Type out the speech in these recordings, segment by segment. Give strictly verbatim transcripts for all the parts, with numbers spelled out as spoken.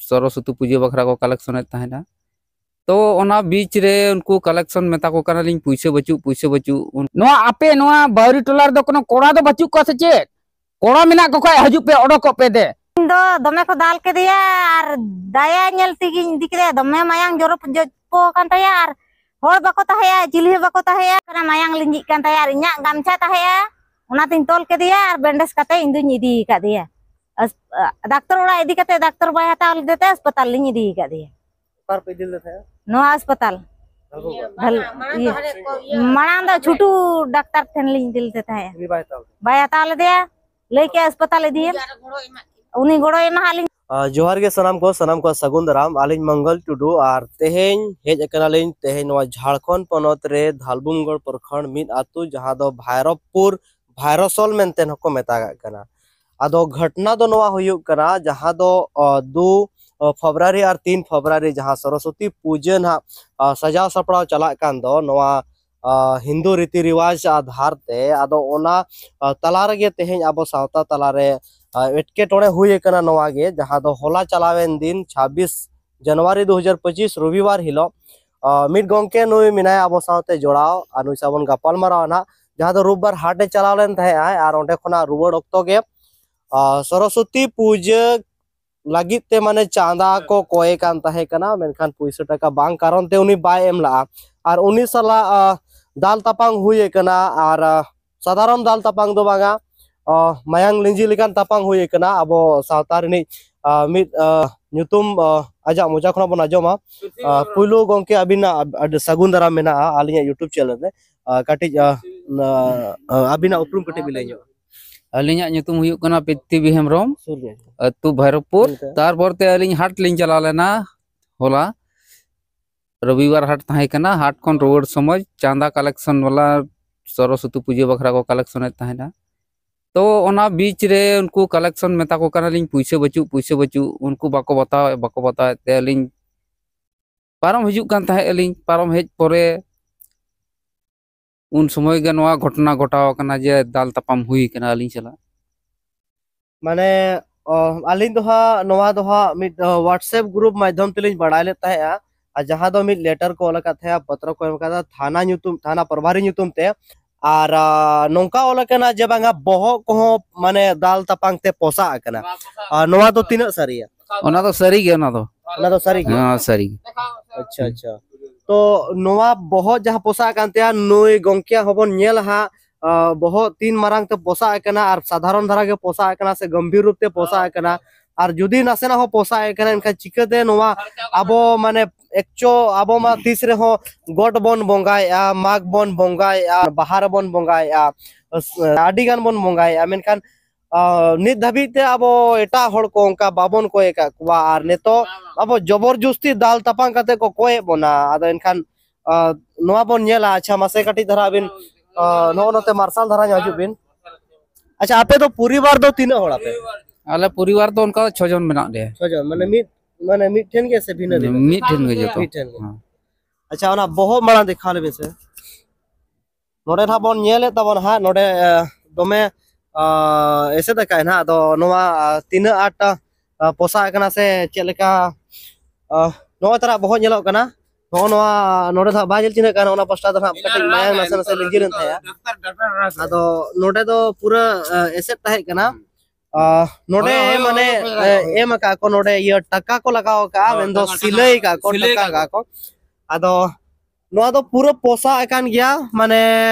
ᱥᱚᱨᱚᱥᱚᱛᱤ ᱯᱩᱡᱟᱹ ᱵᱟᱠᱷᱨᱟ ᱠᱚ ᱠᱟᱞᱮᱠᱥᱚᱱᱮᱫ ᱛᱟᱦᱮᱱᱟ᱾ ᱛᱚ ᱚᱱᱟ ᱵᱤᱪ ᱨᱮ ᱩᱱᱠᱩ ᱠᱟᱞᱮᱠᱥᱚᱱ ᱢᱮᱛᱟ ᱠᱚ ᱠᱟᱱᱟᱞᱤᱧ, ᱯᱩᱭᱥᱟᱹ ᱵᱟᱹᱪᱩᱜ, ᱯᱩᱭᱥᱟᱹ ᱵᱟᱹᱪᱩᱜ᱾ ᱩᱱ- ᱱᱚᱣᱟ ᱟᱯᱮ ᱱᱚᱣᱟ ᱵᱟᱣᱨᱤ ᱴᱚᱞᱟ ᱨᱮᱫᱚ ᱠᱳᱱᱳ ᱠᱚᱲᱟ ᱫᱚ ᱵᱟᱹᱪᱩᱜ ᱠᱚᱣᱟ ᱥᱮ ᱪᱮᱫ? ᱠᱚᱲᱟ ᱢᱮᱱᱟᱜ ᱠᱚ ᱠᱷᱟᱡ ᱦᱤᱡᱩᱜ ᱯᱮ, ᱚᱰᱚᱠᱚᱜ ᱯᱮ ᱫᱮ᱾ ᱤᱧ ᱫᱚ ᱫᱚᱢᱮ ᱠᱚ ᱫᱟᱞ ᱠᱮᱫᱮᱭᱟ ᱟᱨ ᱫᱟᱭᱟ ᱧᱮᱞ ᱛᱮᱜᱤᱧ ᱤᱫᱤ ᱠᱮᱫᱮᱭᱟ᱾ ᱫᱚᱢᱮ ᱢᱟᱭᱟᱝ ᱡᱚᱨᱚ ᱡᱚᱯᱚ ᱠᱟᱱ ᱛᱟᱭᱟ ᱟᱨ ᱦᱚᱲ ᱵᱟᱠᱚ ᱛᱟᱦᱮᱸᱜᱼᱟ, ᱪᱤᱞᱤ ᱦᱚᱸ ᱵᱟᱠᱚ ᱛᱟᱦᱮᱸᱜᱼᱟ᱾ ᱚᱱᱟ ᱢᱟᱭᱟᱝ ᱞᱤᱸᱡᱤᱜ ᱠᱟᱱ ᱛᱟᱭᱟ ᱟᱨ ᱤᱧᱟᱹᱜ ᱜᱟᱢᱪᱷᱟ ᱛᱟᱦᱮᱸᱜᱼᱟ, ᱚᱱᱟᱛᱤᱧ ᱛᱚᱞ ᱠᱮᱫᱮᱭᱟ ᱟᱨ ᱵᱮᱱᱰᱮᱡᱽ ᱠᱟᱛᱮ ᱤᱧ ᱫᱩᱧ ᱤᱫᱤ ᱟᱠᱟᱫᱮᱭᱟ᱾ ᱟᱥ-, ᱟ, ᱰᱟᱠᱛᱚᱨ ᱚᱲᱟᱜ ᱤᱫᱤ ᱠᱟᱛᱮ ᱰᱟᱠᱛᱚᱨ ᱵᱟᱭ ᱦᱟᱛᱟᱣ ᱞᱮᱫᱮ ᱛᱮ ᱦᱟᱥᱯᱟᱛᱟᱞ ᱞᱤᱧ ᱤᱫᱤ ᱟᱠᱟᱫᱮᱭᱟ᱾ ᱚᱠᱟ ᱨᱮᱯᱮ ᱤᱫᱤ ᱞᱮᱫᱮ ᱛᱟᱦᱮᱸᱫ? ᱱᱚᱣᱟ ᱦᱟᱥᱯᱟᱛᱟᱞ᱾ ᱵᱷᱟᱞᱩ ᱵᱟᱡᱟᱨ? ᱵᱷᱟᱞ-, ᱤᱭᱟᱹ, ᱢᱟᱲᱟᱝ ᱫᱚ ᱪᱷᱩᱴᱩ ᱰᱟᱠᱛᱟᱨ ᱴᱷᱮᱱ ᱞᱤᱧ ᱤᱫᱤ ᱞᱮᱫᱮ ᱛᱟᱦᱮᱸᱫ᱾ ᱩᱱᱤ ᱵᱟᱭ ᱦᱟᱛᱟᱣ ᱞᱮᱫᱟ? ᱵᱟᱭ ᱦᱟᱛᱟᱣ ᱞᱮᱫᱮᱭᱟ, ᱞᱟᱹᱭ ᱠᱮᱜᱼᱟ ᱦᱟᱥᱯᱟᱛᱟᱞ ᱤᱫᱤᱭᱮᱢ᱾ ᱩᱱᱤ ᱜᱚᱲᱚᱭ ᱮᱢᱟ ᱦᱟᱜ ᱞᱤᱧ᱾ ᱟ, ᱡᱚᱦᱟᱨ ᱜᱮ ᱥᱟᱱᱟᱢ ᱠᱚ, ᱥᱟᱱᱟᱢ ᱠᱚ ᱥᱟᱹᱜᱩᱱ ᱫᱟᱨᱟᱢ᱾ ᱟᱹᱞᱤᱧ ᱢᱚᱝᱜᱚᱞ ᱴᱩᱰᱩ ᱟᱨ ᱛᱮᱦᱮᱧ ᱦᱮᱡ ᱟᱠᱟᱱᱟᱞᱤᱧ ᱛᱮᱦᱮᱧ ᱱᱚᱣᱟ ᱡᱷᱟᱲᱠᱷᱚᱸᱰ ᱯᱚᱱᱚᱛ ᱨᱮ ᱫᱷᱟᱞᱵᱩᱢᱜᱚᱲ ᱯᱨᱚᱠᱷᱚᱸᱰ ᱢᱤᱫ ᱟᱹᱛᱩ, ᱡᱟᱦᱟᱸ ᱫᱚ ᱵᱷᱟᱭᱨᱚᱵᱯᱩᱨ ᱵᱷᱟᱭᱨᱚᱥᱚᱞ ᱢᱮᱱᱛᱮ ᱦᱚᱸᱠᱚ ᱢᱮᱛᱟᱜᱟᱜ ᱠᱟᱱᱟ᱾ ᱟᱫᱚ ᱜᱷᱚᱴᱱᱟ ᱫᱚ ᱱᱚᱣᱟ ᱦᱩᱭᱩᱜ ᱠᱟᱱᱟ, ᱡᱟᱦᱟᱸ ᱫᱚ, ᱟ, ᱫᱩ, ᱟ, ᱯᱷᱮᱵᱽᱨᱩᱣᱟᱨᱤ ᱟᱨ ᱛᱤᱱ ᱯᱷᱮᱵᱽᱨᱩᱣᱟᱨᱤ ᱡᱟᱦᱟᱸ ᱥᱚᱨᱚᱥᱚᱛᱤ ᱯᱩᱡᱟᱹ ᱱᱟᱦᱟᱜ, ᱟ, ᱥᱟᱡᱟᱣ ᱥᱟᱯᱲᱟᱣ ᱪᱟᱞᱟᱜ ᱠᱟᱱ ᱫᱚ, ᱱᱚᱣᱟ, ᱟ, ᱦᱤᱱᱫᱩ ᱨᱤᱛᱤ ᱨᱤᱣᱟᱡᱽ ᱟᱫᱷᱟᱨ ᱛᱮ, ᱟᱫᱚ ᱚᱱᱟ, ᱟ, ᱛᱟᱞᱟ ᱨᱮᱜᱮ ᱛᱮᱦᱮᱧ ᱟᱵᱚ ᱥᱟᱶᱛᱟ ᱛᱟᱞᱟᱨᱮ, ᱟ, ᱮᱴᱠᱮᱴᱚᱬᱮ ᱦᱩᱭ ᱟᱠᱟᱱᱟ᱾ ᱱᱚᱣᱟ ᱜᱮ ᱡᱟᱦᱟᱸ ᱫᱚ ᱦᱚᱞᱟ ᱪᱟᱞᱟᱣᱮᱱ ᱫᱤᱱ ᱪᱷᱟᱵᱵᱤᱥ ᱡᱟᱱᱩᱣᱟᱨᱤ ᱫᱩ ᱦᱟᱡᱟᱨ ᱯᱚᱸᱪᱤᱥ ᱨᱚᱵᱤᱵᱟᱨ ᱦᱤᱞᱳᱜ, ᱟ, ᱢᱤᱫ ᱜᱚᱢᱠᱮ ᱱᱩᱭ ᱢᱮᱱᱟᱭᱟ ᱟᱵᱚ ᱥᱟᱶᱛᱮ ᱡᱚᱲᱟᱣ, ᱟᱨ ᱱᱩᱭ ᱥᱟᱶ ᱵᱚᱱ ᱜᱟᱯᱟᱞ ᱢᱟᱨᱟᱣᱟ ᱱᱟᱦᱟᱜ, ᱡᱟᱦᱟᱸ ᱫᱚ ᱨᱳᱵᱵᱟᱨ ᱦᱟᱴ ᱮ ᱪᱟᱞᱟᱣ ᱞᱮᱱ ᱛᱟᱦᱮᱸᱜ ᱟᱭ, ᱟᱨ ᱚᱸᱰᱮ ᱠᱷᱚᱱᱟᱜ ᱨᱩᱣᱟᱹᱲ ᱚᱠᱛᱚ ᱜᱮ, ᱟ, ᱥᱚᱨᱚᱥᱚᱛᱤ ᱯᱩᱡᱟᱹ ᱞᱟᱹᱜᱤᱫ ᱛᱮ ᱢᱟᱱᱮ ᱪᱟᱸᱫᱟ ᱠᱚ ᱠᱚᱭᱮ ᱠᱟᱱ ᱛᱟᱦᱮᱸ ᱠᱟᱱᱟ, ᱢᱮᱱᱠᱷᱟᱱ ᱯᱩᱭᱥᱟᱹ ᱴᱟᱠᱟ ᱵᱟᱝ ᱠᱟᱨᱚᱱ ᱛᱮ ᱩᱱᱤ ᱵᱟᱭ ᱮᱢ ᱞᱟᱜᱼᱟ᱾ ᱟᱨ ᱩᱱᱤ ᱥᱟᱞᱟᱜ, ᱟ, ᱫᱟᱞ ᱛᱟᱯᱟᱝ ᱦᱩᱭ ᱟᱠᱟᱱᱟ᱾ ᱟᱨ, ᱟ, ᱥᱟᱫᱷᱟᱨᱚᱱ ᱫᱟᱞ ᱛᱟᱯᱟᱝ ᱫᱚ ᱵᱟᱝᱟ, ᱟ, ᱢᱟᱭᱟᱝ ᱞᱤᱸᱡᱤ ᱞᱮᱠᱟᱱ ᱛᱟᱯᱟᱝ ᱦᱩᱭ ᱟᱠᱟᱱᱟ᱾ ᱟᱵᱚ ᱥᱟᱶᱛᱟ ᱨᱤᱱᱤᱡ, ᱟ, ᱢᱤᱫ, ᱟ, ᱧᱩᱛᱩᱢ, ᱟ, ᱟᱡᱟᱜ ᱢᱚᱪᱟ ᱠᱷᱚᱱᱟᱜ ᱵᱚᱱ ᱟᱸᱡᱚᱢᱟ᱾ ᱟ, ᱯᱩᱭᱞᱩ ᱜᱚᱢᱠᱮ, ᱟᱹᱵᱤᱱᱟᱜ ᱟᱹᱰᱤ ᱥᱟᱹᱜᱩᱱ ᱫᱟᱨᱟᱢ ᱢᱮᱱᱟᱜᱼᱟ ᱟᱹᱞᱤᱧᱟᱜ YouTube channel ᱨᱮ᱾ ᱟ, ᱠᱟᱹᱴᱤᱡ, ᱟ, ᱟ, ᱟᱹᱵᱤᱱᱟᱜ ᱩᱯᱨᱩᱢ ᱠᱟᱹᱴᱤᱡ ᱵᱤᱱ ᱞᱟᱹᱭ ᱧᱚᱜ᱾ ᱟᱹᱞᱤᱧᱟᱜ ᱧᱩᱛᱩᱢ ᱦᱩᱭᱩᱜ ᱠᱟᱱᱟ ᱯᱤᱛᱛᱤᱵᱤ ᱦᱮᱢᱵᱨᱚᱢ, ᱥᱩᱨ ᱜᱮ᱾ ᱟᱹᱛᱩ ᱵᱷᱟᱭᱨᱚᱵᱽᱯᱩᱨ᱾ ᱦᱩᱸ, ᱛᱚ᱾ ᱛᱟᱨᱯᱚᱨ ᱛᱮ ᱟᱹᱞᱤᱧ ᱦᱟᱴ ᱞᱤᱧ ᱪᱟᱞᱟᱣ ᱞᱮᱱᱟ ᱦᱚᱞᱟ, ᱨᱚᱵᱤᱵᱟᱨ ᱦᱟᱴ ᱛᱟᱦᱮᱸ ᱠᱟᱱᱟ᱾ ᱦᱟᱴ ᱠᱷᱚᱱ ᱨᱩᱣᱟᱹᱲ ᱥᱚᱢᱚᱭ ᱪᱟᱸᱫᱟ ᱠᱟᱞᱮᱠᱥᱚᱱ ᱵᱟᱞᱟ ᱥᱚᱨᱚᱥᱚᱛᱤ ᱯᱩᱡᱟᱹ ᱵᱟᱠᱷᱨᱟ ᱠᱚ ᱠᱟᱞᱮᱠᱥᱚᱱᱮᱫ ᱛᱟᱦᱮᱱᱟ᱾ ᱛᱚ ᱚᱱᱟ ᱵᱤᱪ ᱨᱮ ᱩᱱᱠᱩ ᱠᱟᱞᱮᱠᱥᱚᱱ ᱢᱮᱛᱟ ᱠᱚ ᱠᱟᱱᱟᱞᱤᱧ, ᱯᱩᱭᱥᱟᱹ ᱵᱟᱹᱪᱩᱜ, ᱯᱩᱭᱥᱟᱹ ᱵᱟᱹᱪᱩᱜ, ᱩᱱᱠᱩ ᱵᱟᱠᱚ ᱵᱟᱛᱟᱣᱮᱫ, ᱵᱟᱠᱚ ᱵᱟᱛᱟᱣᱮᱫ ᱛᱮ ᱟᱹᱞᱤᱧ ᱯᱟᱨᱚᱢ ᱦᱤᱡᱩᱜ ᱠᱟᱱ ᱛᱟᱦᱮᱸᱫ ᱟᱹᱞᱤᱧ᱾ ᱯᱟᱨᱚᱢ ᱦᱮᱡ ᱯᱚᱨᱮ ᱩᱱ ᱥᱚᱢᱚᱭ ᱜᱮ ᱱᱚᱣᱟ ᱜᱷᱚᱴᱚᱱᱟ ᱜᱷᱚᱴᱟᱣ ᱟᱠᱟᱱᱟ ᱡᱮ ᱫᱟᱞ ᱛᱟᱯᱟᱢ ᱦᱩᱭ ᱟᱠᱟᱱᱟ ᱟᱹᱞᱤᱧ ᱥᱟᱞᱟᱜ᱾ ᱢᱟᱱᱮ ᱚ, ᱟᱹᱞᱤᱧ ᱫᱚ ᱦᱟᱸᱜ ᱱᱚᱣᱟ ᱫᱚ ᱦᱟᱸᱜ ᱢᱤᱫ, ᱚ, WhatsApp group ᱢᱟᱫᱽᱫᱷᱚᱢ ᱛᱮᱞᱤᱧ ᱵᱟᱲᱟᱭ ᱞᱮᱫ ᱛᱟᱦᱮᱸᱜᱼᱟ, ᱟᱨ ᱡᱟᱦᱟᱸ ᱫᱚ ᱢᱤᱫ letter ᱠᱚ ᱚᱞ ᱟᱠᱟᱫ ᱛᱟᱦᱮᱸᱜᱼᱟ, ᱯᱚᱛᱨᱚ ᱠᱚ ᱮᱢ ᱟᱠᱟᱫᱟ ᱛᱷᱟᱱᱟ ᱧᱩᱛᱩᱢ, ᱛᱷᱟᱱᱟ ᱯᱨᱚᱵᱷᱟᱨᱤ ᱧᱩᱛᱩᱢ ᱛᱮ᱾ ᱟᱨ, ᱟ, ᱱᱚᱝᱠᱟ ᱚᱞ ᱟᱠᱟᱱᱟ ᱡᱮ ᱵᱟᱝᱟ ᱵᱚᱦᱚᱜ ᱠᱚᱦᱚᱸ ᱢᱟᱱᱮ ᱫᱟᱞ ᱛᱟᱯᱟᱝ ᱛᱮ ᱯᱚᱥᱟᱜ ᱟᱠᱟᱱᱟ᱾ ᱟᱨ ᱱᱚᱣᱟ ᱫᱚ ᱛᱤᱱᱟᱹᱜ ᱥᱟᱹᱨᱤᱭᱟ? ᱚᱱᱟ ᱫᱚ ᱥᱟᱹᱨᱤ ᱜᱮ, ᱚᱱᱟ ᱫᱚ᱾ ᱚᱱᱟ ᱫᱚ ᱥᱟᱹᱨᱤ ᱜᱮ? ᱦᱮᱸ, ᱥᱟᱹᱨᱤ ᱜᱮ᱾ ᱟᱪᱪᱷᱟ, ᱟᱪᱪᱷᱟ᱾ ᱛᱚ ᱱᱚᱣᱟ ᱵᱚᱦᱚᱜ ᱡᱟᱦᱟᱸ ᱯᱚᱥᱟᱜ ᱠᱟᱱ ᱛᱟᱭᱟ, ᱱᱩᱭ ᱜᱚᱝᱠᱮᱭᱟᱜ ᱦᱚᱸᱵᱚᱱ ᱧᱮᱞᱟ ᱦᱟᱸᱜ, ᱟ, ᱵᱚᱦᱚᱜ ᱛᱤᱱ ᱢᱟᱨᱟᱝ ᱛᱮ ᱯᱚᱥᱟᱜ ᱟᱠᱟᱱᱟ ᱟᱨ ᱥᱟᱫᱷᱟᱨᱚᱱ ᱫᱷᱟᱨᱟ ᱜᱮ ᱯᱚᱥᱟᱜ ᱟᱠᱟᱱᱟ ᱥᱮ ᱜᱚᱢᱵᱷᱤᱨ ᱨᱩᱯ ᱛᱮ ᱯᱚᱥᱟᱜ ᱟᱠᱟᱱᱟ᱾ ᱟᱨ ᱡᱩᱫᱤ ᱱᱟᱥᱮᱱᱟᱜ ᱦᱚᱸ ᱯᱚᱥᱟᱜ ᱟᱠᱟᱱᱟ, ᱮᱱᱠᱷᱟᱱ ᱪᱤᱠᱟᱹᱛᱮ ᱱᱚᱣᱟ ᱟᱵᱚ ᱢᱟᱱᱮ ᱮᱠᱪᱚ ᱟᱵᱚ ᱢᱟ ᱛᱤᱥ ᱨᱮᱦᱚᱸ ᱜᱚᱴ ᱵᱚᱱ ᱵᱚᱸᱜᱟᱭᱮᱜᱼᱟ, ᱢᱟᱜᱽ ᱵᱚᱱ ᱵᱚᱸᱜᱟᱭᱮᱜᱼᱟ, ᱵᱟᱦᱟ ᱨᱮᱵᱚᱱ ᱵᱚᱸᱜᱟᱭᱮᱜᱼᱟ, ᱟᱹᱰᱤ ᱜᱟᱱ ᱵᱚᱱ ᱵᱚᱸᱜᱟᱭᱮᱜᱼᱟ, ᱢᱮᱱᱠᱷᱟᱱ, ᱟ, ᱱᱤᱛ ᱫᱷᱟᱹᱵᱤᱡ ᱛᱮ ᱟᱵᱚ ᱮᱴᱟᱜ ᱦᱚᱲ ᱠᱚ ᱚᱱᱠᱟ ᱵᱟᱵᱚᱱ ᱠᱚᱭ ᱟᱠᱟᱫ ᱠᱚᱣᱟ᱾ ᱟᱨ ᱱᱤᱛᱚᱜ ᱟᱵᱚ ᱡᱚᱵᱚᱨ ᱡᱩᱥᱛᱤ ᱫᱟᱞ ᱛᱟᱯᱟᱝ ᱠᱟᱛᱮ ᱠᱚ ᱠᱚᱭᱮᱫ ᱵᱚᱱᱟ᱾ ᱟᱫᱚ ᱮᱱᱠᱷᱟᱱ, ᱟ, ᱱᱚᱣᱟ ᱵᱚᱱ ᱧᱮᱞᱟ᱾ ᱟᱪᱪᱷᱟ, ᱢᱟᱥᱮ ᱠᱟᱹᱴᱤᱡ ᱫᱷᱟᱨᱟ ᱟᱹᱵᱤᱱ, ᱟ, ᱱᱚᱜᱼᱚ ᱱᱚᱛᱮ ᱢᱟᱨᱥᱟᱞ ᱫᱷᱟᱨᱟ ᱧᱚᱜ ᱦᱤᱡᱩᱜ ᱵᱤᱱ᱾ ᱟᱪᱪᱷᱟ, ᱟᱯᱮ ᱫᱚ ᱯᱚᱨᱤᱵᱟᱨ ᱫᱚ ᱛᱤᱱᱟᱹᱜ ᱦᱚᱲ ᱟᱯᱮ? ᱟᱞᱮ ᱯᱚᱨᱤᱵᱟᱨ ᱫᱚ ᱚᱱᱠᱟ ᱪᱷᱚ ᱡᱚᱱ ᱢᱮᱱᱟᱜ ᱞᱮᱭᱟ᱾ ᱪᱷᱚ ᱡᱚᱱ, ᱢᱟᱱᱮ ᱢᱤᱫ, ᱢᱟᱱᱮ ᱢᱤᱫ ᱴᱷᱮᱱ ᱜᱮ ᱥᱮ ᱵᱷᱤᱱᱟᱹ ᱵᱷᱤᱱᱟᱹ? ᱢᱤᱫ ᱴᱷᱮᱱ ᱜᱮ ᱡᱚᱛᱚ᱾ ᱢᱤᱫ ᱴᱷᱮᱱ ᱜᱮ᱾ ᱦᱮᱸ᱾ ᱟᱪᱪᱷᱟ, ᱚᱱᱟ ᱵᱚᱦᱚᱜ ᱢᱟᱲᱟᱝ ᱫᱮᱠᱷᱟᱣ ᱞᱮᱵᱤᱱ ᱥᱮ᱾ ᱱᱚᱰᱮ ᱱᱟᱦᱟᱜ ᱵᱚᱱ ᱧᱮᱞᱮᱫ ᱛᱟᱵᱚᱱᱟ ᱦᱟᱸᱜ, ᱱᱚᱰᱮ, ᱮ, ᱫᱚᱢᱮ, ᱟ, ᱮᱥᱮᱫ ᱟᱠᱟᱫ ᱦᱮᱱᱟᱜ᱾ ᱟᱫᱚ ᱱᱚᱣᱟ, ᱟ, ᱛᱤᱱᱟᱹᱜ ᱟᱸᱴ, ᱟ, ᱯᱚᱥᱟᱜ ᱟᱠᱟᱱᱟ ᱥᱮ ᱪᱮᱫ ᱞᱮᱠᱟ, ᱟ, ᱱᱚᱜᱼᱚᱭ ᱛᱟᱨᱟ ᱵᱚᱦᱚᱜ ᱧᱮᱞᱚᱜ ᱠᱟᱱᱟ, ᱱᱚᱜᱼᱚ ᱱᱚᱣᱟ ᱱᱚᱰᱮ ᱫᱚ ᱦᱟᱸᱜ ᱵᱟᱭ ᱧᱮᱞ ᱪᱤᱱᱦᱟᱹᱜ ᱠᱟᱱᱟ, ᱚᱱᱟ ᱯᱟᱥᱴᱟ ᱫᱚ ᱦᱟᱸᱜ ᱠᱟᱹᱴᱤᱡ ᱢᱟᱭᱟᱝ ᱱᱟᱥᱮ ᱱᱟᱥᱮ ᱞᱤᱸᱡᱤ ᱞᱮᱱ ᱛᱟᱦᱮᱸᱜᱼᱟ᱾ ᱟᱫᱚ ᱱᱚᱰᱮ ᱫᱚ ᱯᱩᱨᱟᱹ, ᱟ, ᱮᱥᱮᱫ ᱛᱟᱦᱮᱸ ᱠᱟᱱᱟ᱾ ᱟ, ᱱᱚᱰᱮ ᱦᱳᱭ, ᱦᱳᱭ, ᱢᱟᱱᱮ, ᱦᱳᱭ, ᱦᱳᱭ, ᱮ, ᱦᱳᱭ᱾ ᱮᱢ ᱟᱠᱟᱫ ᱠᱚ, ᱱᱚᱰᱮ ᱤᱭᱟᱹ ᱴᱟᱠᱟ ᱠᱚ ᱞᱟᱜᱟᱣ ᱟᱠᱟᱫᱼᱟ, ᱦᱳᱭ, ᱢᱮᱱᱫᱚ ᱴᱟᱠᱟ, ᱥᱤᱞᱟᱹᱭ ᱴᱟᱠᱟ᱾ ᱟᱠᱟᱫ ᱠᱚ, ᱥᱤᱞᱟᱹᱭ ᱴᱟᱠᱟ ᱟᱠᱟᱫ ᱟᱠᱟᱫ ᱠᱚ᱾ ᱟᱫᱚ ᱱᱚᱣᱟ ᱫᱚ ᱯᱩᱨᱟᱹ ᱯᱚᱥᱟᱜ ᱟᱠᱟᱱ ᱜᱮᱭᱟ, ᱢᱟᱱᱮ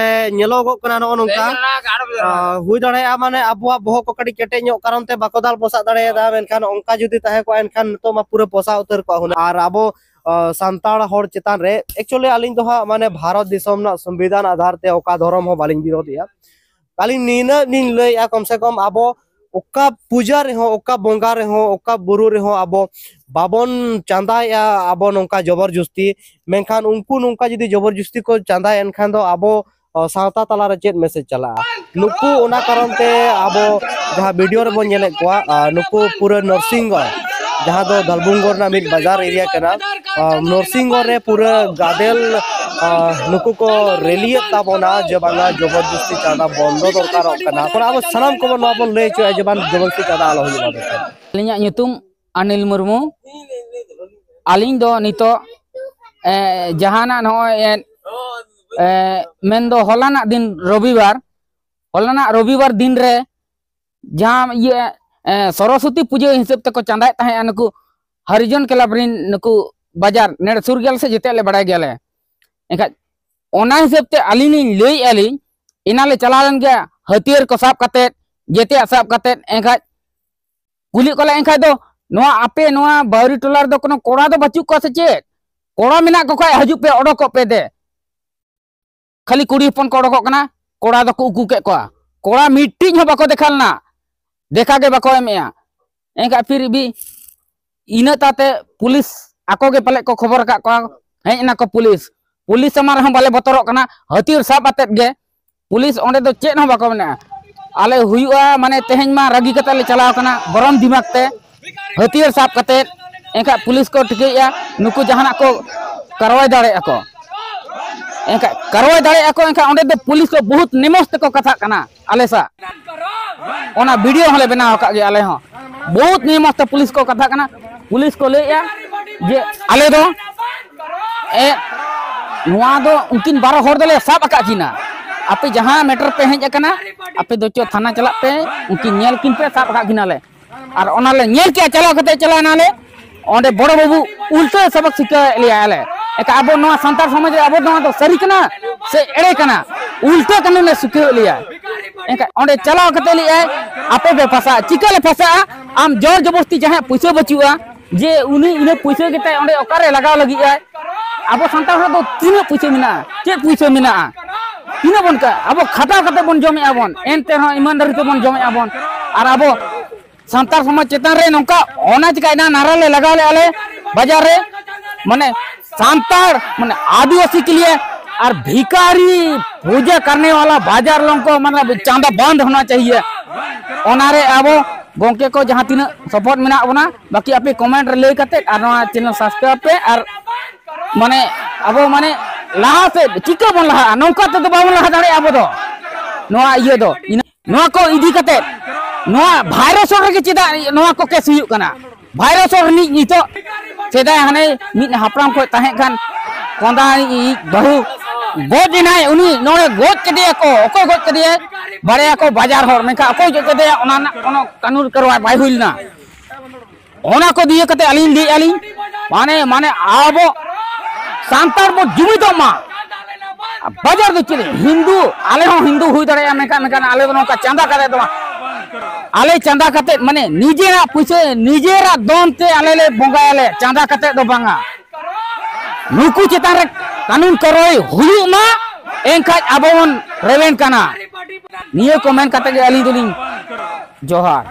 ᱧᱮᱞᱚᱜᱚᱜ ᱠᱟᱱᱟ ᱱᱚᱜᱼᱚ ᱱᱚᱝᱠᱟ᱾ ᱦᱮᱸ, ᱧᱮᱞᱚᱜ ᱠᱟᱱᱟ, ᱟᱨ ᱦᱩᱭ ᱫᱟᱲᱮᱭᱟᱜᱼᱟ, ᱢᱟᱱᱮ ᱟᱵᱚᱣᱟᱜ ᱵᱚᱦᱚᱜ ᱠᱚ ᱠᱟᱹᱴᱤᱡ ᱠᱮᱴᱮᱡ ᱧᱚᱜ ᱠᱟᱨᱚᱱ ᱛᱮ ᱵᱟᱠᱚ ᱫᱟᱞ ᱯᱚᱥᱟᱜ ᱫᱟᱲᱮᱭᱟᱫᱟ, ᱢᱮᱱᱠᱷᱟᱱ ᱚᱱᱠᱟ ᱡᱩᱫᱤ ᱛᱟᱦᱮᱸ ᱠᱚᱜᱼᱟ, ᱮᱱᱠᱷᱟᱱ ᱱᱤᱛᱚᱜ ᱢᱟ ᱯᱩᱨᱟᱹ ᱯᱚᱥᱟᱜ ᱩᱛᱟᱹᱨ ᱠᱚᱜᱼᱟ ᱦᱩᱱᱟᱹᱝ᱾ ᱟᱨ ᱟᱵᱚ, ᱟ, ᱥᱟᱱᱛᱟᱲ ᱦᱚᱲ ᱪᱮᱛᱟᱱ ᱨᱮ, actually ᱟᱹᱞᱤᱧ ᱫᱚ ᱦᱟᱸᱜ ᱢᱟᱱᱮ ᱵᱷᱟᱨᱚᱛ ᱫᱤᱥᱚᱢ ᱨᱮᱱᱟᱜ ᱥᱚᱝᱵᱤᱫᱷᱟᱱ ᱟᱫᱷᱟᱨ ᱛᱮ ᱚᱠᱟ ᱫᱷᱚᱨᱚᱢ ᱦᱚᱸ ᱵᱟᱹᱞᱤᱧ ᱵᱤᱨᱳᱫᱷᱮᱜᱼᱟ᱾ ᱟᱹᱞᱤᱧ ᱱᱤᱱᱟᱹᱜ ᱞᱤᱧ ᱞᱟᱹᱭᱮᱜᱼᱟ, ᱠᱚᱢ ᱥᱮ ᱠᱚᱢ ᱟᱵᱚ ᱚᱠᱟ ᱯᱩᱡᱟᱹ ᱨᱮᱦᱚᱸ, ᱚᱠᱟ ᱵᱚᱸᱜᱟ ᱨᱮᱦᱚᱸ, ᱚᱠᱟ ᱵᱩᱨᱩ ᱨᱮᱦᱚᱸ ᱟᱵᱚ ᱵᱟᱵᱚᱱ ᱪᱟᱸᱫᱟᱭᱮᱜᱼᱟ ᱟᱵᱚ ᱱᱚᱝᱠᱟ ᱡᱚᱵᱚᱨ ᱡᱩᱥᱛᱤ᱾ ᱢᱮᱱᱠᱷᱟᱱ ᱩᱱᱠᱩ ᱱᱚᱝᱠᱟ ᱡᱩᱫᱤ ᱡᱚᱵᱚᱨ ᱡᱩᱥᱛᱤ ᱠᱚ ᱪᱟᱸᱫᱟᱭᱟ, ᱮᱱᱠᱷᱟᱱ ᱫᱚ ᱟᱵᱚ, ᱚ, ᱥᱟᱶᱛᱟ ᱛᱟᱞᱟᱨᱮ ᱪᱮᱫ message ᱪᱟᱞᱟᱜᱼᱟ? ᱱᱩᱠᱩ ᱚᱱᱟ ᱠᱟᱨᱚᱱ ᱛᱮ ᱟᱵᱚ ᱡᱟᱦᱟᱸ video ᱨᱮᱵᱚᱱ ᱧᱮᱞᱮᱫ ᱠᱚᱣᱟ, ᱟ, ᱱᱩᱠᱩ ᱯᱩᱨᱟᱹ ᱱᱚᱨᱥᱤᱝᱜᱚᱲ, ᱡᱟᱦᱟᱸ ᱫᱚ ᱫᱷᱟᱞᱵᱷᱩᱢᱜᱚᱲ ᱨᱮᱱᱟᱜ ᱢᱤᱫ ᱵᱟᱡᱟᱨ area ᱠᱟᱱᱟ, ᱟ, ᱱᱚᱨᱥᱤᱝᱜᱚᱲ ᱨᱮ ᱯᱩᱨᱟᱹ ᱜᱟᱫᱮᱞ ᱟᱨ ᱱᱩᱠᱩ ᱠᱚ ᱨᱮᱞᱤᱭᱮᱫ ᱛᱟᱵᱚᱱᱟ ᱡᱮ ᱵᱟᱝᱟ ᱡᱚᱵᱚᱨᱫᱚᱥᱛᱤ ᱪᱟᱸᱫᱟ ᱵᱚᱱᱫᱚ ᱫᱚᱨᱠᱟᱨᱚᱜ ᱠᱟᱱᱟ᱾ ᱛᱷᱚᱲᱟ ᱟᱵᱚ ᱥᱟᱱᱟᱢ ᱠᱚᱵᱚᱱ ᱱᱚᱣᱟ ᱵᱚᱱ ᱞᱟᱹᱭ ᱦᱚᱪᱚᱭᱟ ᱡᱮ ᱵᱟᱝ ᱡᱚᱵᱚᱨᱫᱚᱥᱛᱤ ᱪᱟᱸᱫᱟ ᱟᱞᱚ ᱦᱩᱭᱩᱜ ᱢᱟ ᱢᱮᱱᱛᱮ᱾ ᱟᱹᱞᱤᱧᱟᱜ ᱧᱩᱛᱩᱢ ᱟᱱᱤᱞ ᱢᱩᱨᱢᱩ᱾ ᱟᱹᱞᱤᱧ ᱫᱚ ᱱᱤᱛᱚᱜ, ᱮ, ᱡᱟᱦᱟᱱᱟᱜ ᱱᱚᱜᱼᱚᱭ, ᱮ, ᱮ, ᱢᱮᱱᱫᱚ ᱦᱚᱞᱟᱱᱟᱜ ᱫᱤᱱ ᱨᱚᱵᱤᱵᱟᱨ, ᱦᱚᱞᱟᱱᱟᱜ ᱨᱚᱵᱤᱵᱟᱨ ᱫᱤᱱ ᱨᱮ ᱡᱟᱦᱟᱸ ᱤᱭᱟᱹ, ᱮ, ᱥᱚᱨᱚᱥᱚᱛᱤ ᱯᱩᱡᱟᱹ ᱦᱤᱥᱟᱹᱵ ᱛᱮᱠᱚ ᱪᱟᱸᱫᱟᱭᱮᱫ ᱛᱟᱦᱮᱸᱫᱼᱟ ᱱᱩᱠᱩ ᱦᱟᱨᱤᱡᱚᱱ ᱠᱞᱟᱵᱽ ᱨᱮᱱ ᱱᱩᱠᱩ ᱵᱟᱡᱟᱨ ᱱᱮᱲ ᱥᱩᱨ ᱜᱮᱭᱟᱞᱮ ᱥᱮ ᱡᱮᱛᱮᱭᱟᱜ ᱞᱮ ᱵᱟᱲᱟᱭ ᱜᱮᱭᱟᱞᱮ᱾ ᱮᱱᱠᱷᱟᱡ ᱚᱱᱟ ᱦᱤᱥᱟᱹᱵ ᱛᱮ ᱟᱹᱞᱤᱧ ᱞᱤᱧ ᱞᱟᱹᱭᱮᱫᱼᱟ ᱞᱤᱧ, ᱮᱱᱟ ᱞᱮ ᱪᱟᱞᱟᱣ ᱞᱮᱱ ᱜᱮᱭᱟ ᱦᱟᱹᱛᱭᱟᱹᱨ ᱠᱚ ᱥᱟᱵ ᱠᱟᱛᱮᱫ, ᱡᱮᱛᱮᱭᱟᱜ ᱥᱟᱵ ᱠᱟᱛᱮᱫ, ᱮᱱᱠᱷᱟᱡ ᱠᱩᱞᱤ ᱠᱚᱞᱮ ᱮᱱᱠᱷᱟᱡ ᱫᱚ ᱱᱚᱣᱟ ᱟᱯᱮ ᱱᱚᱣᱟ ᱵᱟᱣᱨᱤ ᱴᱚᱞᱟ ᱨᱮᱫᱚ ᱠᱳᱱᱳ ᱠᱚᱲᱟ ᱫᱚ ᱵᱟᱹᱪᱩᱜ ᱠᱚᱣᱟ ᱥᱮ ᱪᱮᱫ? ᱠᱚᱲᱟ ᱢᱮᱱᱟᱜ ᱠᱚ ᱠᱷᱟᱡ ᱦᱤᱡᱩᱜ ᱯᱮ, ᱚᱰᱚᱠᱚᱜ ᱯᱮ ᱫᱮ᱾ ᱠᱷᱟᱹᱞᱤ ᱠᱩᱲᱤ ᱦᱚᱯᱚᱱ ᱠᱚ ᱚᱰᱚᱠᱚᱜ ᱠᱟᱱᱟ, ᱠᱚᱲᱟ ᱫᱚᱠᱚ ᱩᱠᱩ ᱠᱮᱫ ᱠᱚᱣᱟ᱾ ᱠᱚᱲᱟ ᱢᱤᱫᱴᱤᱡ ᱦᱚᱸ ᱵᱟᱠᱚ ᱫᱮᱠᱷᱟ ᱞᱮᱱᱟ, ᱫᱮᱠᱷᱟ ᱜᱮ ᱵᱟᱠᱚ ᱮᱢᱮᱜᱼᱟ᱾ ᱮᱱᱠᱷᱟᱡ ᱯᱷᱤᱨ ᱵᱷᱤ ᱤᱱᱟᱹ ᱛᱟᱛᱮ ᱯᱩᱞᱤᱥ ᱟᱠᱚ ᱜᱮ ᱯᱟᱞᱮᱫ ᱠᱚ ᱠᱷᱚᱵᱚᱨ ᱟᱠᱟᱫ ᱠᱚᱣᱟ, ᱦᱮᱡ ᱮᱱᱟ ᱠᱚ ᱯᱩᱞᱤᱥ᱾ ᱯᱩᱞᱤᱥ ᱥᱟᱢᱟᱝ ᱨᱮᱦᱚᱸ ᱵᱟᱞᱮ ᱵᱚᱛᱚᱨᱚᱜ ᱠᱟᱱᱟ, ᱦᱟᱹᱛᱭᱟᱹᱨ ᱥᱟᱵ ᱟᱛᱮᱫ ᱜᱮ᱾ ᱯᱩᱞᱤᱥ ᱚᱸᱰᱮ ᱫᱚ ᱪᱮᱫ ᱦᱚᱸ ᱵᱟᱠᱚ ᱢᱮᱱᱟ᱾ ᱟᱞᱮ ᱦᱩᱭᱩᱜᱼᱟ, ᱢᱟᱱᱮ ᱛᱮᱦᱮᱧ ᱢᱟ ᱨᱟᱹᱜᱤ ᱠᱟᱛᱮ ᱞᱮ ᱪᱟᱞᱟᱣ ᱠᱟᱱᱟ, ᱜᱚᱨᱚᱢ ᱫᱤᱢᱟᱜᱽ ᱛᱮ ᱦᱟᱹᱛᱭᱟᱹᱨ ᱥᱟᱵ ᱠᱟᱛᱮᱫ᱾ ᱮᱱᱠᱷᱟᱱ ᱯᱩᱞᱤᱥ ᱠᱚ ᱴᱷᱤᱠᱟᱹᱭᱮᱫᱼᱟ, ᱱᱩᱠᱩ ᱡᱟᱦᱟᱱᱟᱜ ᱠᱚ ᱠᱟᱨᱣᱟᱭ ᱫᱟᱲᱮᱭᱟᱜᱼᱟ ᱠᱚ᱾ ᱮᱱᱠᱷᱟᱱ ᱠᱟᱨᱣᱟᱭ ᱫᱟᱲᱮᱭᱟᱜᱼᱟ ᱠᱚ, ᱮᱱᱠᱷᱟᱱ ᱚᱸᱰᱮ ᱫᱚ ᱯᱩᱞᱤᱥ ᱠᱚ ᱵᱚᱦᱩᱛ ᱱᱤᱢᱚᱥ ᱛᱮᱠᱚ ᱠᱟᱛᱷᱟᱜ ᱠᱟᱱᱟ ᱟᱞᱮ ᱥᱟᱶ᱾ ᱚᱱᱟ ᱵᱷᱤᱰᱤᱭᱳ ᱦᱚᱸᱞᱮ ᱵᱮᱱᱟᱣ ᱟᱠᱟᱫ ᱜᱮᱭᱟ ᱟᱞᱮ ᱦᱚᱸ᱾ ᱵᱚᱦᱩᱛ ᱱᱤᱢᱚᱥ ᱛᱮ ᱯᱩᱞᱤᱥ ᱠᱚ ᱠᱟᱛᱷᱟᱜ ᱠᱟᱱᱟ᱾ ᱯᱩᱞᱤᱥ ᱠᱚ ᱞᱟᱹᱭᱮᱫᱼᱟ ᱡᱮ ᱟᱞᱮ ᱫᱚ, ᱮ, ᱱᱚᱣᱟ ᱫᱚ ᱩᱱᱠᱤᱱ ᱵᱟᱨᱚ ᱦᱚᱲ ᱫᱚᱞᱮ ᱥᱟᱵ ᱟᱠᱟᱫ ᱠᱤᱱᱟ᱾ ᱟᱯᱮ ᱡᱟᱦᱟᱸ ᱢᱮᱴᱟᱨ ᱯᱮ ᱦᱮᱡ ᱟᱠᱟᱱᱟ, ᱟᱯᱮ ᱫᱚ ᱪᱚ ᱛᱷᱟᱱᱟ ᱪᱟᱞᱟᱜ ᱯᱮ, ᱩᱱᱠᱤᱱ ᱧᱮᱞ ᱠᱤᱱ ᱯᱮ, ᱥᱟᱵ ᱟᱠᱟᱫ ᱠᱤᱱᱟᱞᱮ᱾ ᱟᱨ ᱚᱱᱟ ᱞᱮ ᱧᱮᱞ ᱠᱮᱜᱼᱟ, ᱪᱟᱞᱟᱣ ᱠᱟᱛᱮ ᱪᱟᱞᱟᱣ ᱮᱱᱟᱞᱮ, ᱚᱸᱰᱮ ᱵᱚᱲᱚ ᱵᱟᱹᱵᱩ ᱩᱞᱴᱟᱹ ᱥᱟᱵᱚᱠ ᱥᱤᱠᱷᱟᱹᱣᱮᱫ ᱞᱮᱭᱟ ᱟᱞᱮ᱾ ᱮᱱᱠᱷᱟᱱ ᱟᱵᱚ ᱱᱚᱣᱟ ᱥᱟᱱᱛᱟᱲ ᱥᱚᱢᱟᱡᱽ ᱨᱮ ᱟᱵᱚ ᱱᱚᱣᱟ ᱫᱚ ᱥᱟᱹᱨᱤ ᱠᱟᱱᱟ ᱥᱮ ᱮᱲᱮ ᱠᱟᱱᱟ? ᱩᱞᱴᱟᱹ ᱠᱟᱹᱱᱩᱱᱮ ᱥᱤᱠᱷᱟᱹᱣᱮᱫ ᱞᱮᱭᱟ᱾ ᱮᱱᱠᱷᱟᱱ ᱚᱸᱰᱮ ᱪᱟᱞᱟᱣ ᱠᱟᱛᱮ ᱞᱟᱹᱭᱟᱭ, ᱟᱯᱮ ᱯᱮ ᱯᱷᱟᱥᱟᱜᱼᱟ᱾ ᱪᱤᱠᱟᱹ ᱞᱮ ᱯᱷᱟᱥᱟᱜᱼᱟ? ᱟᱢ ᱡᱳᱨ ᱡᱚᱵᱚᱥᱛᱤ ᱡᱟᱦᱟᱸᱭᱟᱜ ᱯᱩᱭᱥᱟᱹ ᱵᱟᱹᱪᱩᱜᱼᱟ, ᱡᱮ ᱩᱱᱤ ᱤᱱᱟᱹ ᱯᱩᱭᱥᱟᱹ ᱜᱮᱛᱟᱭ ᱚᱸᱰᱮ ᱚᱠᱟᱨᱮ ᱞᱟᱜᱟᱣ ᱞᱟᱹᱜᱤᱫ ᱟᱭ? ᱟᱵᱚ ᱥᱟᱱᱛᱟᱲ ᱦᱚᱲ ᱫᱚ ᱛᱤᱱᱟᱹᱜ ᱯᱩᱭᱥᱟᱹ ᱢᱮᱱᱟᱜᱼᱟ? ᱪᱮᱫ ᱯᱩᱭᱥᱟᱹ ᱢᱮᱱᱟᱜᱼᱟ? ᱛᱤᱱᱟᱹᱜ ᱵᱚᱱ ᱠᱟ-, ᱟᱵᱚ ᱠᱷᱟᱴᱟᱣ ᱠᱟᱛᱮ ᱵᱚᱱ ᱡᱚᱢᱮᱫᱼᱟ ᱵᱚᱱ, ᱮᱱᱛᱮ ᱨᱮᱦᱚᱸ ᱤᱢᱟᱱᱫᱟᱨᱤ ᱛᱮᱵᱚᱱ ᱡᱚᱢᱮᱫᱼᱟ ᱵᱚᱱ᱾ ᱟᱨ ᱟᱵᱚ ᱥᱟᱱᱛᱟᱲ ᱥᱚᱢᱟᱡᱽ ᱪᱮᱛᱟᱱ ᱨᱮ ᱱᱚᱝᱠᱟ ᱚᱱᱟ ᱪᱤᱠᱟᱹᱭᱮᱱᱟ, ᱱᱟᱨᱟ ᱞᱮ ᱞᱟᱜᱟᱣ ᱞᱮᱫᱼᱟ ᱞᱮ ᱵᱟᱡᱟᱨ ᱨᱮ, ᱢᱟᱱᱮ ᱥᱟᱱᱛᱟᱲ, ᱢᱟᱱᱮ ᱟᱹᱫᱤᱵᱟᱹᱥᱤ ᱠᱮ ᱞᱤᱭᱮ ᱟᱨ ᱵᱷᱤᱠᱟᱨᱤ ᱯᱩᱡᱟᱹ ᱠᱟᱨᱱᱮ ᱣᱟᱞᱟ ᱵᱟᱡᱟᱨ ᱞᱚᱝ ᱠᱚ, ᱢᱟᱱᱮ ᱪᱟᱸᱫᱟ ᱵᱟᱸᱫ ᱦᱳᱱᱟ ᱪᱟᱦᱤᱭᱮ᱾ ᱚᱱᱟᱨᱮ ᱟᱵᱚ ᱜᱚᱝᱠᱮ ᱠᱚ ᱡᱟᱦᱟᱸ ᱛᱤᱱᱟᱹᱜ ᱥᱟᱯᱳᱨᱴ ᱢᱮᱱᱟᱜ ᱵᱚᱱᱟ, ᱵᱟᱹᱠᱤ ᱟᱯᱮ ᱠᱚᱢᱮᱱᱴ ᱨᱮ ᱞᱟᱹᱭ ᱠᱟᱛᱮ ᱟᱨ ᱱᱚᱣᱟ ᱪᱮᱱᱮᱞ ᱥᱟᱵᱥᱠᱨᱟᱭᱤᱵ ᱯᱮ᱾ ᱟᱨ ᱢᱟᱱᱮ ᱟᱵᱚ ᱢᱟᱱᱮ ᱞᱟᱦᱟ ᱥᱮᱫ ᱪᱤᱠᱟᱹ ᱵᱚᱱ ᱞᱟᱦᱟᱜᱼᱟ? ᱱᱚᱝᱠᱟ ᱛᱮᱫᱚ ᱵᱟᱵᱚᱱ ᱞᱟᱦᱟ ᱫᱟᱲᱮᱭᱟᱜᱼᱟ ᱟᱵᱚ ᱫᱚ᱾ ᱱᱚᱣᱟ ᱤᱭᱟᱹ ᱫᱚ ᱤᱱᱟᱹ-, ᱱᱚᱣᱟ ᱠᱚ ᱤᱫᱤ ᱠᱟᱛᱮ, ᱱᱚᱣᱟ ᱵᱷᱟᱭᱨᱚᱥᱚᱨ ᱨᱮᱜᱮ ᱪᱮᱫᱟᱜ ᱱᱚᱣᱟ ᱠᱚ ᱠᱮᱥ ᱦᱩᱭᱩᱜ ᱠᱟᱱᱟ? ᱵᱷᱟᱭᱨᱚᱥᱚᱨ ᱨᱤᱱᱤᱡ ᱱᱤᱛᱚᱜ, ᱥᱮᱫᱟᱭ ᱦᱟᱱᱮ ᱢᱤᱫ ᱦᱟᱯᱲᱟᱢ ᱠᱷᱚᱱ ᱛᱟᱦᱮᱸ ᱠᱟᱱ ᱠᱚᱸᱫᱟ ᱨᱤᱱᱤᱡ ᱵᱟᱹᱦᱩ ᱜᱚᱡ ᱮᱱᱟᱭ, ᱩᱱᱤ ᱱᱚᱰᱮ ᱜᱚᱡ ᱠᱮᱫᱮᱭᱟ ᱠᱚ᱾ ᱚᱠᱚᱭ ᱜᱚᱡ ᱠᱮᱫᱮᱭᱟ? ᱵᱟᱲᱟᱭᱟᱠᱚ ᱵᱟᱡᱟᱨ ᱦᱚᱲ, ᱢᱮᱱᱠᱷᱟᱱ ᱚᱠᱚᱭ ᱜᱚᱡ ᱠᱮᱫᱮᱭᱟ ᱚᱱᱟ ᱨᱮᱱᱟᱜ ᱠᱳᱱᱳ ᱠᱟᱹᱱᱩᱱ ᱠᱟᱨᱣᱟᱭ ᱵᱟᱭ ᱦᱩᱭ ᱞᱮᱱᱟ᱾ ᱚᱱᱟ ᱠᱚ ᱫᱤᱭᱮ ᱠᱟᱛᱮ ᱟᱹᱞᱤᱧ ᱞᱟᱹᱭᱮᱫᱼᱟ ᱞᱤᱧ, ᱢᱟᱱᱮ, ᱢᱟᱱᱮ ᱟᱵᱚ ᱥᱟᱱᱛᱟᱲ ᱵᱚ ᱡᱩᱢᱤᱫᱚᱜ ᱢᱟ᱾ ᱵᱟᱡᱟᱨ ᱫᱚ ᱪᱮᱫ? ᱦᱤᱱᱫᱩ, ᱟᱞᱮ ᱦᱚᱸ ᱦᱤᱱᱫᱩ ᱦᱩᱭ ᱫᱟᱲᱮᱭᱟᱜᱼᱟ, ᱢᱮᱱᱠᱷᱟᱱ, ᱢᱮᱱᱠᱷᱟᱱ ᱟᱞᱮ ᱫᱚ ᱱᱚᱝᱠᱟ ᱪᱟᱸᱫᱟ ᱠᱟᱛᱮ ᱫᱚ ᱵᱟᱝ᱾ ᱟᱞᱮ ᱪᱟᱸᱫᱟ ᱠᱟᱛᱮ, ᱢᱟᱱᱮ, ᱱᱤᱡᱮᱨᱟᱜ ᱯᱩᱭᱥᱟᱹ, ᱱᱤᱡᱮᱨᱟᱜ ᱫᱚᱢ ᱛᱮ ᱟᱞᱮ ᱞᱮ ᱵᱚᱸᱜᱟᱭᱟᱞᱮ, ᱪᱟᱸᱫᱟ ᱠᱟᱛᱮ ᱫᱚ ᱵᱟᱝᱟ᱾ ᱱᱩᱠᱩ ᱪᱮᱛᱟᱱ ᱨᱮ ᱠᱟᱹᱱᱩᱱ ᱠᱟᱨᱣᱟᱭ ᱦᱩᱭᱩᱜ ᱢᱟ, ᱮᱱᱠᱷᱟᱡ ᱟᱵᱚ ᱵᱚᱱ ᱨᱮᱵᱮᱱ ᱠᱟᱱᱟ᱾ ᱱᱤᱭᱟᱹ ᱠᱚ ᱢᱮᱱ ᱠᱟᱛᱮ ᱜᱮ ᱟᱹᱞᱤᱧ ᱫᱚᱞᱤᱧ ᱡᱚᱦᱟᱨ᱾